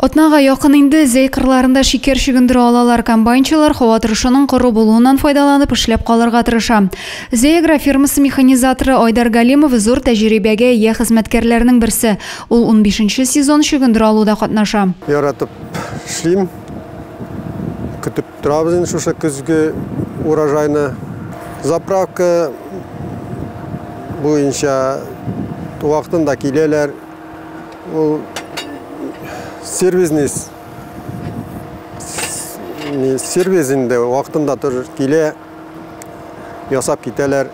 Атнага якын инде Зәй кырларында шикәр чөгендере алалар. Комбайнчылар һава торышының коры булуыннан файдаланып эшләп калырга тырыша. Зәй агрофирмасы механизаторы Айдар Галимов зур тәҗрибәгә ия хезмәткәрләрнең берсе. Ул 15 сезон чөгендер алуда катнаша. Яратып эшлим. Көтеп торабыз инде шушы көзге урожайны. Заправка буенча вакытында киләләр. Ул сервисный сервис инде вакытында тоже килә, ясап китәләр.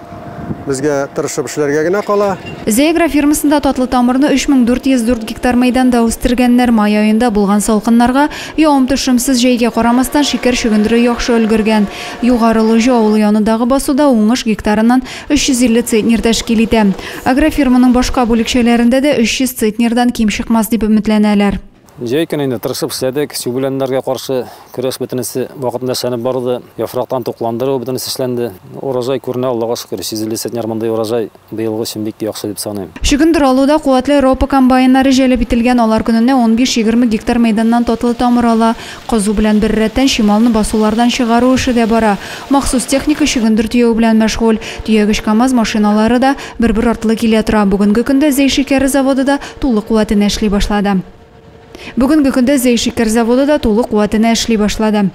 Безгә тырышып эшләргә генә кала. Зәй агрофирмасында татлы тамырны 3404 гектар мәйданда үстергәннәр. Май аенда булган салкыннарга, явым-төшемсез җәйгә карамастан шикәр чөгендере яхшы өлгергән. Югары Лоҗа авылы янындагы басуда уңыш гектарыннан 350 центнер тәшкил итә. Агрофирманың башка бүлекчәләрендә дә 300 центнердан ким чыкмас дип өметләнәләр. Җәй көне инде тырышып эшләдек, чүп-үләннәргә каршы көрәш бөтенесе вакытында эшләнеп барды. Яфрактан тукландыру бөтенесе эшләнде. Урожай күренә, Аллага шөкер, 350 центнер мондый урожай быелгы өчен бик яхшы дип саныйм. Чөгендер алуда куәтле ропа комбайннары җәлеп ителгән, алар көненә 15-20 гектар мәйданнан татлы тамыр ала. Казу белән беррәттән чималны басулардан чыгару эше дә бара. Махсус техника чөгендер төяү белән мәшгуль. Төягеч КАМАЗ машиналары да бер-бер артлы килә тора. Бүгенге көндә Зәй шикәре заводы да тулы куәтенә эшли башлады. Бүгенге көндә Зәй шикәр заводы да тулы куәтенә эшли башлады.